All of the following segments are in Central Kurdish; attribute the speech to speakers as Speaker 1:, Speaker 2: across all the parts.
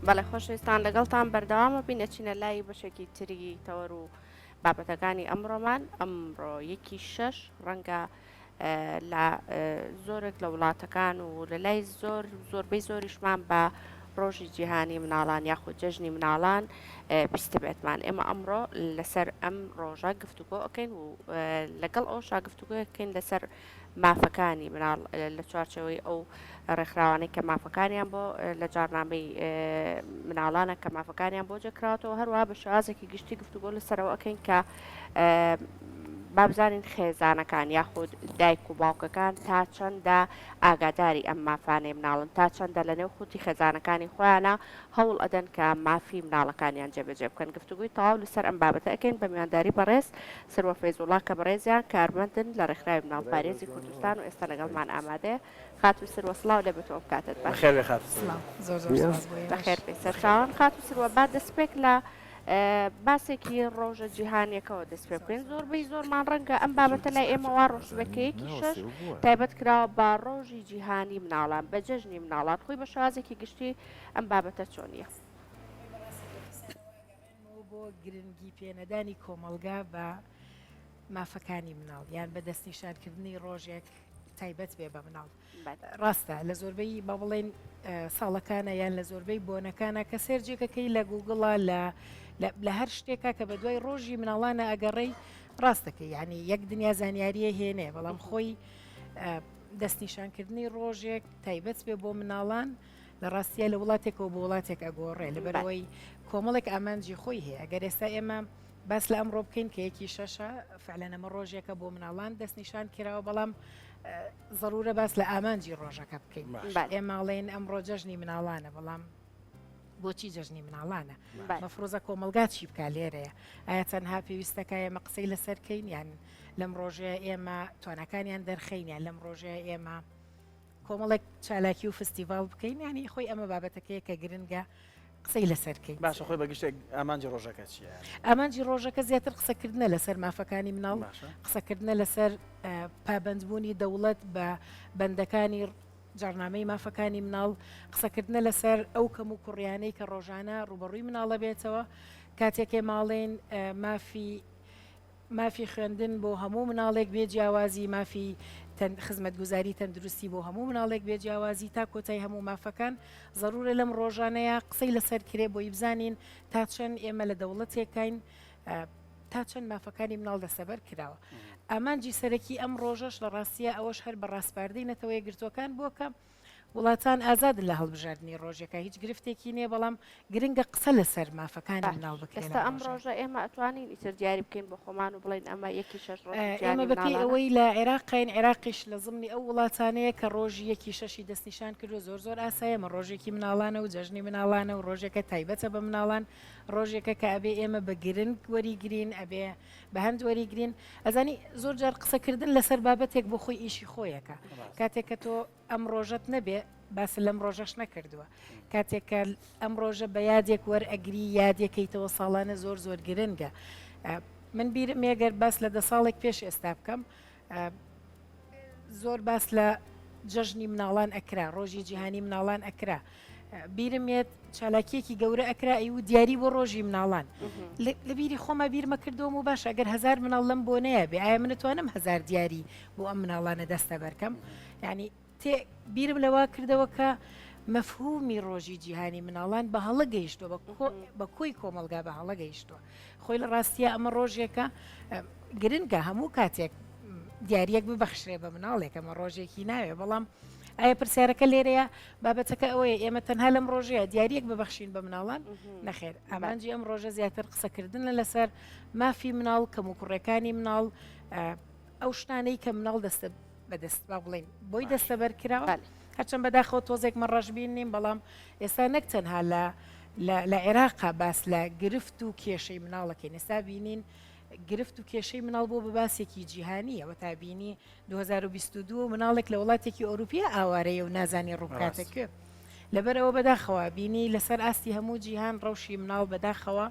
Speaker 1: بەڵێ خۆشەویستان لەگەڵتان بەردەوامە بین ئەچینە لای بەشێکی تری تەوەر و بابەتەکانی ئەمڕۆمان ئەمڕۆ یەکی شەش ڕەنگە لە زۆرێک لە وڵاتەکان و لە لای زۆر زۆربەی زۆریشمان بە ڕۆژی جیهانی مناڵان یاخود جەژنی مناڵان بیستبێتمان ئێمە ئەمڕۆ لەسەر ئەم ڕۆژە گفتوگۆ ئەکەین و لەگەڵ ئەوشا گفتوگۆیەکەین لەسەر مافەکانی مناڵ لە چوارچێوەی ئەو ڕێکخراوانەی کە مافەکانیان بۆ لە جارنامەی مناڵانە کە مافەکانیان بۆ جێکراوەتەوە هەروەها بە شێوازێکی گشتی گفتوگۆ لەسەرەوە ئەکەین کە بابزانین خێزانەکان یاخود دایک و باوکەکان تا چەندە ئاگاداری ئەم مافانەی مناڵن تا چەندە لە نێو خودی خێزانەکانی خۆیانە هەوڵ ئەدەن کە مافی مناڵەکانیان جێبەجێ بکەن. گفتوگۆی تەواو لەسەر ئەم بابەتە ئەکەین بە میوانداری بەڕێز سروە فەیزوڵا کە بەڕێزیان کارمەندن لە ڕێکخراوی مناڵپارێزی کوردستان و ئێستا لەگەڵمان ئامادەیە. خاتوو سروە سڵاو لێ بێت و ئەم کاتەت باش.
Speaker 2: بەخێر بێی خاتوو سروە.
Speaker 3: سڵاو زۆر زۆر سوپاس بۆ ئێوەش.
Speaker 1: بەخێر بێی سەرچاوان. خاتوو سروە با دەستپێک لە باسێکی ڕۆژە جیهانیەکەوە دەست پێ بکەین. زۆربەی زۆرمان ڕەنگە ئەم بابەتە لای ئێمە وا ڕۆشتبێت کە یەکی شەش تایبەت کراوە بە ڕۆژی جیهانی مناڵان، بە جەژنی مناڵان، خۆی بە شێوازێکی گشتی ئەم بابەتە چۆنیە؟
Speaker 3: بەڕاستی لە دیسانەوە ئەگەڕێنمەوە بۆ گرنگی پێنەدانی کۆمەڵگا بە مافەکانی مناڵ یان بە دەستنیشانکردنی ڕۆژێک تایبەت بێ بە مناڵ. ڕاستە لە زۆربەی با بڵێین ساڵەکانە یان لە زۆربەی بۆنەکانە کە search ێکەکەی لە گوگڵە لە لە هەر شتێکا کە بە دوای ڕۆژی مناڵانە ئەگەڕێی ڕاستەکەی یعنی یەک دنیا زانیاریە هێنێ بەڵام خۆی دەستنیشانکردنی ڕۆژێک تایبەت بێ بۆ مناڵان لە ڕاستیە لە وڵاتێکەوە بۆ وڵاتێک ئەگۆڕێ لەبەرەوەی کۆمەڵێک ئامانجی خۆی هەیە ئەگەر ئێستا ئێمە باس لە ئەمڕۆ بکەین کە یەکی شەشە فعلەن ئەمە ڕۆژێکە بۆ مناڵان دەستنیشان کراوە بەڵام زەرورە باس لە ئامانجی ڕۆژەکە بکەین ئێمە ئەڵێن ئەمڕۆ جەژنی مناڵانە بەڵام بۆچی جەژنی مناڵانە مەفرۆزە کۆمەلگا چی بکە لێرەیە ئایا تەنها پێویستەکە ئێمە قسەی لەسەر کەین یان لەم ڕۆژەیە ئێمە توانەکانیان دەرخەین یان لەم ڕۆژەیە ئێمە کۆمەڵێک چالاکی و فستیڤاڵ بکەین یانی خۆی ئەمە بابەتەکەیە کە گرنگە قسەی لەسەر کەین.
Speaker 2: باشە خۆی بە گشتێک ئامانجی ڕۆژەکە چییە؟
Speaker 3: ئامانجی ڕۆژەکە زیاتر قسەکردنە لەسەر مافەکانی مناڵ، قسەکردنە لەسەر پابەندبوونی دەوڵەت بە بەندەکانی جاڕنامەی مافەکانی مناڵ، قسەکردنە لەسەر ئەو کەم و کوڕیانەی کە ڕۆژانە ڕووبەڕووی مناڵە بێتەوە کاتێک ئێمە ئەڵێین مافی مافی خوێندن بۆ هەموو مناڵێک بێ جیاوازی، مافی خزمەتگوزاری تەندروستی بۆ هەموو مناڵێک بێ جیاوازی تا کۆتای هەموو مافەکان زەرورە لەم ڕۆژانەیا قسەی لەسەر کرێ بۆی بزانین تا چەند ئێمە لە دەوڵەتێکاین تا چەند مافەکانی مناڵ دەستەبەر کراوە. ئامانجی سەرەکی ئەم ڕۆژەش لە ڕاستییا ئەوەش هەر بە ڕاسپاردەی نەتەوە یەکگرتووەکان بووە کە وڵاتان ئازادن لە هەڵبژاردنی ڕۆژێکا هیچ گرفتێکی نیە بەڵام گرنگە قسە لەسەر مافەکانی
Speaker 1: باش
Speaker 3: مناڵ بکرێ
Speaker 1: ئێستا
Speaker 3: لەم
Speaker 1: ئەم
Speaker 3: ڕۆژە.
Speaker 1: ڕۆژە ئێمە ئەتوانین ئیتر دیاری بکەین بۆ خۆمان و بڵێین ئەمە یەکی شەش ڕۆژی
Speaker 3: ئێمە
Speaker 1: جیهانی
Speaker 3: بەپێی
Speaker 1: مناڵانە؟
Speaker 3: ئەوەی لە عێراقین عێراقیش لە زمنی ئەو وڵاتانەیە کە ڕۆژی یەکی شەشی دەستنیشان کردووە زۆر زۆر ئاسایە ئەمە ڕۆژێکی مناڵانە و جەژنی مناڵانە و ڕۆژێکە تایبەتە بە مناڵان ڕۆژێکە کە ئەبێ ئێمە بە گرنگ وەریگرین ئەبێ بە هەند وەریگرین ئەزانی زۆر جار قسەکردن لەسەر بابەتێک بۆ خۆی ئیشی خۆیەکە کاتێک کە تۆ ئەم ڕۆژەت نەبێ باست لەم ڕۆژەش نەکردووە کاتێک کە ئەم ڕۆژە بە یادێک وەرئەگری یادێکەیتەوە ساڵانە زۆر زۆر گرنگە من بیرم ێگەر باس لە دە ساڵێک پێش ئێستا بکەم زۆر باس لە جەژنی مناڵان ئەکرا ڕۆژی جیهانی مناڵان ئەکرا بیرم یەت چالاکیەکی گەورە ئەکرا ئەی و دیاری بۆ ڕۆژی مناڵان لە بیری خۆمە بیرمە کردەوەم و باشە ئەگەر هزار مناڵ لەم بۆنەیە بێ ئایا منتوانم هزار دیاری بۆ ئەم مناڵانە دەستەبەرکەم یعنی تێ بیرم لەوە کردەوە کە مەفهومی ڕۆژی جیهانی مناڵان بە هەڵە گەیشتووە بە کۆی کۆمەڵگا بە هەڵە گەیشتووە خۆی لە ڕاستیە ئەمە ڕۆژێکە گرنگە هەموو کاتێک دیارەک ببەخشرێ بە مناڵێک ئەمە ڕۆژێکی ناوێ بەڵام ئایا پرسیارەکە لێرەیە بابەتەکە ئەوەیە ئێمە تەنها لەم ڕۆژەیە دیارەک ببەخشین بە مناڵان نەخێر ئامانجی ئەم ڕۆژە زیاتر قسەکردنە لەسەر مافی مناڵ کەم و کوڕەکانی مناڵ ئەو شتانەی کە مناڵ دەستە بەدەست با بڵێین بۆی دەستەبەر کراوە هەرچەند بەداخەوە تۆزێک من ڕەشبین نیم بەڵام ئێستا نەک تەنها لە لە عێراقا باس لە گرفت و کێشەی مناڵەکەین ئێستا بینین گرفت و کێشەی مناڵ بۆ بە باسێکی جیهانیەوە تا بینی 2022 مناڵێک لە وڵاتێکی ئەوروپیە ئاوارەیە و نازانی ڕووبکاتە کوێ لەبەرەوە بەداخەوە بینی لەسەر ئاستی هەموو جیهان ڕەوشی مناڵ بەداخەوە.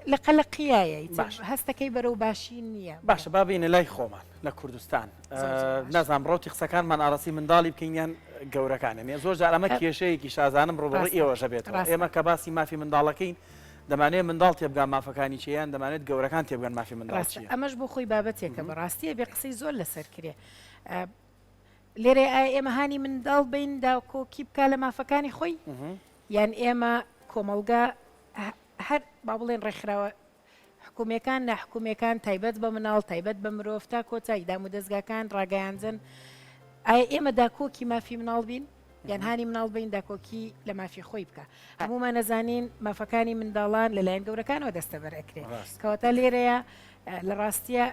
Speaker 3: لە قەلەقیایە ئیتر
Speaker 2: باشە.
Speaker 3: هەستەکەی بەرەو باشی نییە.
Speaker 2: باشە با بێینە لای خۆمان لە کوردستان
Speaker 3: زۆر زۆر باشە.
Speaker 2: نازانم ڕەوتی قسەکانمان ئاڕاستەی منداڵی بکەین یان گەورەکان یانی زۆر جار ئەمە کێشەیەکی شازانم ڕووبەڕووی
Speaker 3: ڕاستە
Speaker 2: ئێوەش ئەبێتەوە
Speaker 3: ڕاستە.
Speaker 2: ئێمە کە باسی مافی منداڵەکەین دەمانەوێت منداڵ تێبگا مافەکانی چیە یان دەمانەوێت گەورەکان تێبگەن مافی منداڵ
Speaker 3: ڕاستە
Speaker 2: چیە؟
Speaker 3: ئەمەش بۆ خۆی بابەتێکە بەڕاستی ئەبێ قسەی زۆر لەسەر کرێ. لێرەی ئایا ئێمە هانی منداڵ بین داکۆکی بکا لە مافەکانی خۆی یان ئێمە کۆمەڵگا هەر با بڵێن ڕێکخراوە حکومیەکان ناحکومیەکان تایبەت بە مناڵ تایبەت بە مرۆڤ تا کۆتایی دامودەزگاکان ڕاگەیاندن ئایا ئێمە داکۆکی مافی مناڵ بین یان هانی مناڵ بین داکۆکی لە مافی خۆی بکە هەمومان نەزانین مافەکانی منداڵان لەلایەن گەورەکانەوە دەستەبەر ئەکرێ کەواتە لێرەیە لە ڕاستیە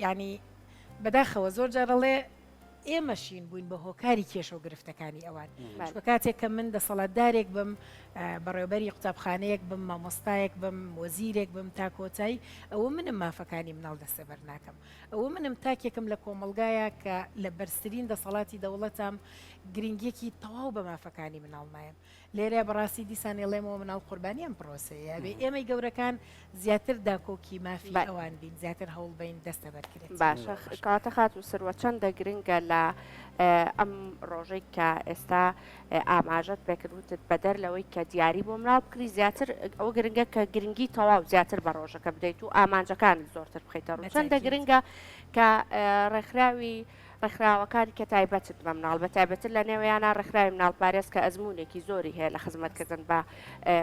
Speaker 3: یعنی بەداخەوە زۆر جار ئەڵێ ئێمەشین بووین بە هۆکاری کێشە و گرفتەکانی ئەوان. چونکە کاتێک کە من دەسەڵاتدارێک بم، بەڕێوەبەری قوتابخانەیەک بم، مامۆستایەک بم، وەزیرێک بم تا کۆتایی، ئەوە منم مافەکانی مناڵ دەستەبەر ناکەم. ئەوە منم تاکێکم لە کۆمەڵگایە کە لە بەرزترین دەسەڵاتی دەوڵەتام، گرنگییەکی تەواو بە مافەکانی مناڵ نایەم. لێرەیا بەڕاستی دیسان ئەڵێمەوە مناڵ قوربانی ئەم پرۆسەیە ئەبێ ئێمەی گەورەکان زیاتر داکۆکی مافی ئەوان بین زیاتر هەوڵ بەین دەستەبەر کرێت.
Speaker 1: باشە کەواتە خاتوو سروە چەندە گرنگە لە ئەم ڕۆژەی کە ئێستا ئاماژەت پێکرد وتت بەدەر لەوەی کە دیاری بۆ مناڵ بکری زیاتر ئەوە گرنگە کە گرنگی تەواو زیاتر بە ڕۆژەکە بدەیت و ئامانجەکانت زۆرتر بخەیتە ڕوو چەندە گرنگە کە ڕێکخراوی ڕێکخراوەکانی کە تایبەتن بە مناڵ، بە تایبەتر لە نێویانا ڕێکخراوی مناڵپارێز کە ئەزموونێکی زۆری هەیە لە خزمەتکردن بە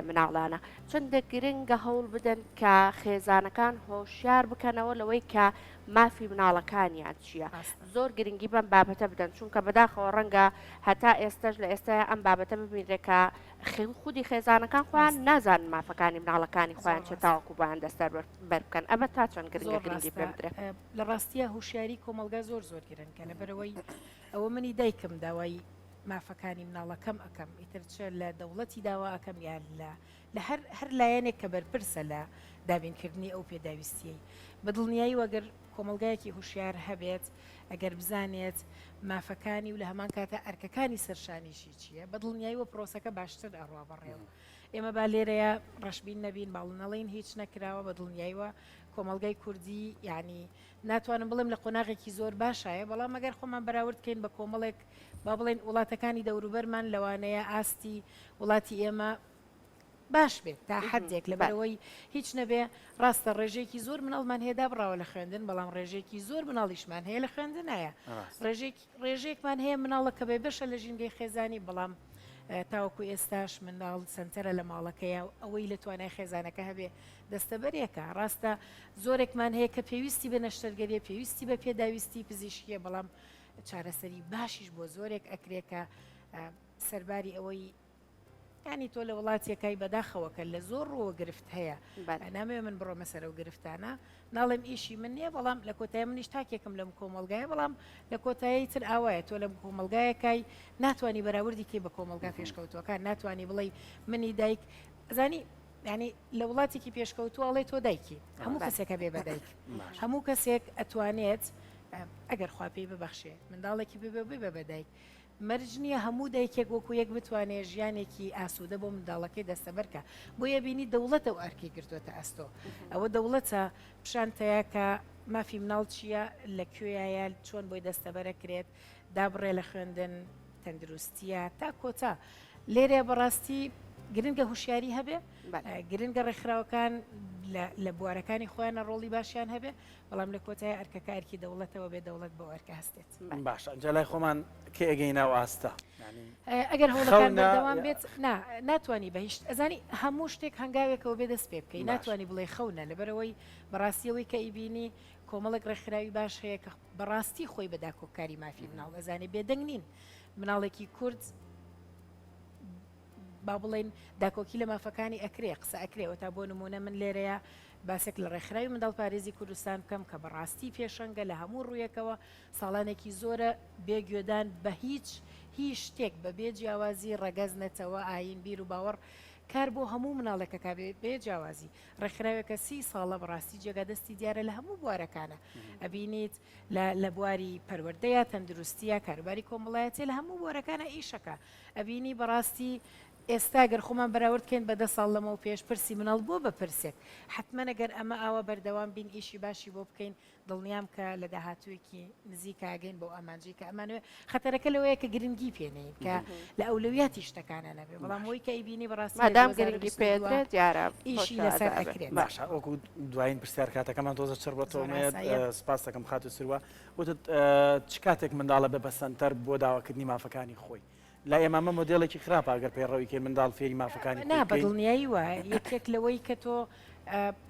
Speaker 1: مناڵانە. چەندە گرنگە هەوڵ بدەن کە خێزانەکان هۆشیار بکەنەوە لەوەی کە مافی مناڵەکانیان چییە. زۆر گرنگی بەم بابەتە بدەن، چونکە بەداخەوە ڕەنگە هەتا ئێستەش لە ئێستایا ئەم بابەتە ببینرێت کە خودی خێزانەکان خۆیان نازانن مافەکانی مناڵەکانی خۆیان چیە تاوەکو بۆیان دەستەبەر بکەن. ئەمە تا چەند گرنگە گرنگی پێ بدرێت؟
Speaker 3: لە ڕاستیا هوشیاری کۆمەڵگا زۆر زۆر گرنگە لەبەرئەوەی ئەوە منی دایکم داوای مافەکانی مناڵەکەم ئەکەم ئیتر چ لە دەوڵەتی داوا ئەکەم یان لە لە هەر هەر لایەنێک کە بەرپرسە لە دابینکردنی ئەو پێداویستیەی بە دڵنیایی وەگەر کۆمەڵگایەکی هوشیار هەبێت ئەگەر بزانێت مافەکانی و لە هەمان کاتە ئەرکەکانی سەرشانیشی چییە بە دڵنیایی وە پرۆسەکە باشتر ئەڕوا بەڕێوە ئێمە با لێرەیە ڕەشبین نەبین باڵ نەڵێین هیچ نەکراوە بە دڵنیاییوە کۆمەڵگای کوردی یانی ناتوانم بڵێم لە قۆناغێکی زۆر باشایە بەڵام ئەگەر خۆمان بەراورد کەین بە کۆمەڵێک با بڵێن وڵاتەکانی دەوروبەرمان لەوانەیە ئاستی وڵاتی ئێمە باش بێت تا حدێک لەبەرەوەی هیچ نەبێ ڕاستە ڕێژەیەکی زۆر مناڵمان هەیە دابڕاوە لە خوێندن بەڵام ڕێژەیەکی زۆر مناڵیشمان هەیە لە خوێندنایە ڕێژەیەکمان هەیە مناڵە کە بێ بەشە لە ژینگەی خێزانی بەڵام تاوەکو ئێستاش منداڵ سەنتەرە لە ماڵەکەیە و ئەوەی لە توانای خێزانەکە هەبێ دەستەبەرێکە. ڕاستە زۆرێکمان هەیە کە پێویستی بە نەشتەرگەریە، پێویستی بە پێداویستی پزیشکیە، بەڵام چارەسەری باشیش بۆ زۆرێک ئەکرێ کە سەرباری ئەوەی یانی تۆ لە وڵاتێکای بەداخەوە کە لە زۆر ڕووە گرفت هەیە نامەوێ من بڕۆمە سەر ئەو گرفتانە ناڵێم ئیشی من نییە بەڵام لە کۆتایی منیش تاکێکم لەم کۆمەڵگایە بەڵام لە کۆتایی تر ئاوایە تۆ لەم کۆمەڵگایەکای ناتوانانی بەراوردی کەی بە کۆمەڵگا پێشکەوتوەکان ناتوانانی بڵێ منی دایک زانی ینی لە وڵاتێکی پێشکەوتووە ئەڵێ تۆ دایکی هەموو کەسێکە بێ بە دایک هەموو کەسێک ئەتوانێت ئەگەر خوا پێی ببەخشێ منداڵێکی ببێ ببێ بە دایک مەرج نییە هەموو دایکێک وەکو یەک بتوانێ ژیانێکی ئاسوودە بۆ منداڵەکەی دەستەبەر کا، بۆیە بینی دەوڵەت ئەو ئەرکەی گرتووەتە ئەستۆ. ئەوە دەوڵەتە پیشان تەیا کە مافی مناڵ چییە، لە کوێیایە، چۆن بۆی دەستەبەر ئەکرێت، دابڕێ لە خوێندن، تەندروستییە، تا کۆتا. لێرەیا بەڕاستی گرنگە هوشیاری هەبێ، گرنگە ڕێکخراوەکان لە بوارەکانی خۆیانە ڕۆڵی باشیان هەبێ، بەڵام لە کۆتایی ئەرکەکە ئەرکی دەوڵەتەوە بێ دەوڵەت بەو ئەرکە هەستێت.
Speaker 2: باشە جا لای خۆمان کەی ئەگەینە ئەو ئاستە؟ یانی
Speaker 3: ئەگەر هەوڵەکان بەردەوام بێت نا ناتوانی بە هیچ ئەزانی هەموو شتێک هەنگاوێکەوە بێ دەست پێ بکەی ناتوانی بڵێ خەونە لەبەرەوەی بەڕاستی ئەوەی کە ئیبینی کۆمەڵێک ڕێکخراوی باش هەیە کە بەڕاستی خۆی بە داکۆککاری مافی مناڵ ئەزانێ بێدەنگ نین مناڵێکی کورد با بڵێین داکۆکی لە مافەکانی ئەکرێ، قسە ئەکرێ، ئەوەتا بۆ نموونە من لێرەیا باسێک لە ڕێکخراوی منداڵپارێزی کوردستان بکەم کە بەڕاستی پێشەنگە لە هەموو ڕوویەکەوە، ساڵانێکی زۆرە بێ گوێدان بە هیچ هیچ شتێک بە بێ جیاوازی ڕەگەز، نەتەوە، ئایین، بیر و باوەڕ کار بۆ هەموو مناڵێک ئەکا بێ بێ جیاوازی. ڕێکخراوێکە سی ساڵە بەڕاستی جێگا دەستی دیارە لە هەموو بوارەکانا ئەبینیت لە لە بواری پەروەردەیا، تەندروستیا، کاروباری کۆمەڵایەتیا لە هەموو بوارەکانا ئیش ئەکا. ئەبینی بەڕاستی. ئێستا گەر خۆمان بەراورد کەین بە دە ساڵ لەمەو پێش پرسی مناڵ بووە بە پرسێک حەتمەن گەر ئەمە ئاوا بەردەوام بین ئیشی باشی بۆ بکەین دڵنیام کە لە داهاتوویەکی نزیکا ئەگەین بەو ئامانجەی کە ئەمانەوێ. خەتەرەکە لەوەیە کە گرنگی پێ نەین، کە لە ئەولەویاتی شتەکانا نەبێ، بەڵام ئەوەی کە ئەیبینی بەڕاستی لە
Speaker 1: مادام گرنگی پێ
Speaker 3: 2022
Speaker 1: ئەدرێ دیارە
Speaker 3: ئیشی
Speaker 1: خۆشە
Speaker 3: لەسەر
Speaker 1: ئەدا ئەبێ.
Speaker 3: ئەکرێت.
Speaker 2: باشە وەکو دوایین پرسیار کاتەکەمان تۆزە چڕ بۆتەوە
Speaker 3: زۆر
Speaker 2: مەیەت
Speaker 3: ئاساییە.
Speaker 2: سپاس دەکەم خاتوو سروە وتت چ کاتێک منداڵ ئەبێ بە سەنتەر بۆ داواکردنی مافەکانی خۆی؟ لای ئێمە ئەمە مۆدێڵێکی خراپە ئەگەر پەیڕەوی کەین منداڵ فێری مافەکانی
Speaker 3: نا
Speaker 2: خۆی
Speaker 3: بە
Speaker 2: بکەین.
Speaker 3: دڵنیایی وایە یەکێک لەوەی کە تۆ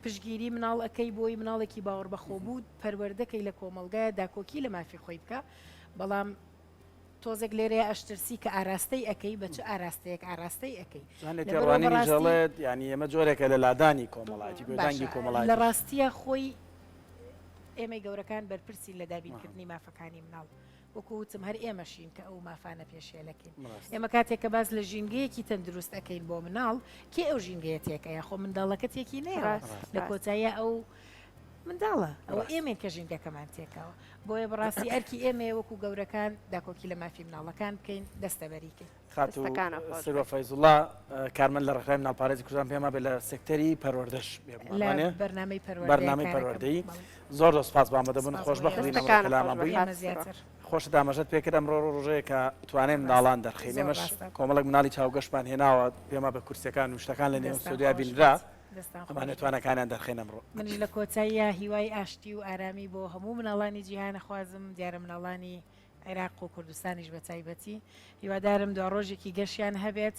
Speaker 3: پشتگیری مناڵ ئەکەی بۆی مناڵێکی باوەڕبەخۆبوو پەروەردەکەی لە کۆمەڵگایە داکۆکی لە مافی خۆی بکا بەڵام تۆزێک لێرەیە ئەشترسی کە ئاراستەی ئەکەی بە چ ئاراستەیەک ئاراستەی ئەکەی
Speaker 2: هەندێک
Speaker 3: لەبەرئەوە
Speaker 2: تێڕوانینیش
Speaker 3: بەڕاستی
Speaker 2: دەڵێت یانی ئێمە جۆرێکە لە لادانی کۆمەڵایەتی گوێدانگی
Speaker 3: باشە لە
Speaker 2: کۆمەڵایەتیش.
Speaker 3: ڕاستیە خۆی ئێمەی گەورەکان بەرپرسین لە دابینکردنی مافەکانی مناڵ وەکو وتم هەر ئێمەشین کە ئەو مافانە پێشێلەکەین. ئێمە کاتێک کە باس لە ژینگەیەکی تەندروست ئەکەین بۆ مناڵ، کێ ئەو ژینگەیە تێک ئەیا؟ خۆ منداڵەکە تێکی نەیاوە. لە کۆتاییا ئەو منداڵە، ئەوە ئێمەین کە ژینگەکەمان تێکاوە. بۆیە بەڕاستی ئەرکی ئێمەیە وەکو گەورەکان داکۆکی لە مافی مناڵەکان بکەین، دەستەبەری کەین.
Speaker 2: خاتوو سروە فەیزوڵا، کارمەند لە ڕێکخراوی مناڵپارێزی کوردستان، پێم وابێ لە سێکتەری پەروەردەش بێگومان
Speaker 3: لە
Speaker 2: وانیە؟
Speaker 3: بەرنامەی پەروەردەیە
Speaker 2: بەرنامەی
Speaker 3: کارەکەم،
Speaker 2: پەروەردەیی.
Speaker 3: بەڵێ.
Speaker 2: زۆر زۆر سپاس بۆ ئامادەبوونت،
Speaker 3: سپاس بۆ
Speaker 2: خۆشبەخت
Speaker 3: ئێوە.
Speaker 2: بین ئەمڕۆ
Speaker 1: دەستەکانت
Speaker 2: کە لامان
Speaker 1: خۆش بێ
Speaker 2: بووی.
Speaker 3: ئێمە
Speaker 1: خاتوو سروە.
Speaker 3: زیاتر.
Speaker 2: خۆشت ئاماژەت پێکرد ئەمڕۆ ڕۆژەیە کە توانای
Speaker 3: ڕاستە
Speaker 2: منداڵان دەرخەین،
Speaker 3: زۆر
Speaker 2: ئێمەش
Speaker 3: ڕاستە.
Speaker 2: کۆمەڵێک مناڵی چاوگەشمان هێناوە، پێم وابێ کورسیەکان و شتەکان لە نێو
Speaker 3: دەستان
Speaker 2: ستۆدیۆیا
Speaker 3: خۆش
Speaker 2: بینرا،
Speaker 3: بێت. دەستان خۆش
Speaker 2: ئەمانەوێ
Speaker 3: بێت.
Speaker 2: تواناکانیان دەرخەین ئەمڕۆ.
Speaker 3: منیش لە کۆتاییا هیوای ئاشتی و ئارامی بۆ هەموو مناڵانی جیهان ئەخوازم، دیارە مناڵانی عێراق و کوردستانیش بە تایبەتی. هیوادارم دواڕۆژێکی گەشیان هەبێت.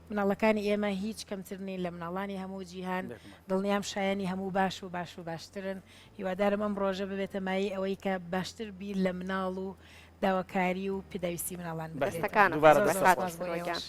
Speaker 3: مناڵەکانی ئێمە هیچ کەمتر نین لە مناڵانی هەموو جیهان، دڵنیام شایەنی هەموو باش و باش و باشترن. هیوادارم ئەم ڕۆژە ببێتە مایەی ئەوەی کە باشتر بیر لە مناڵ و داواکاری و پێداویستی مناڵان بکرێتەوە.
Speaker 1: دەستەکانت
Speaker 2: دووبارە
Speaker 1: خۆش
Speaker 2: دەست
Speaker 1: بێت
Speaker 2: خۆش.
Speaker 1: خاتوو سروە گیان.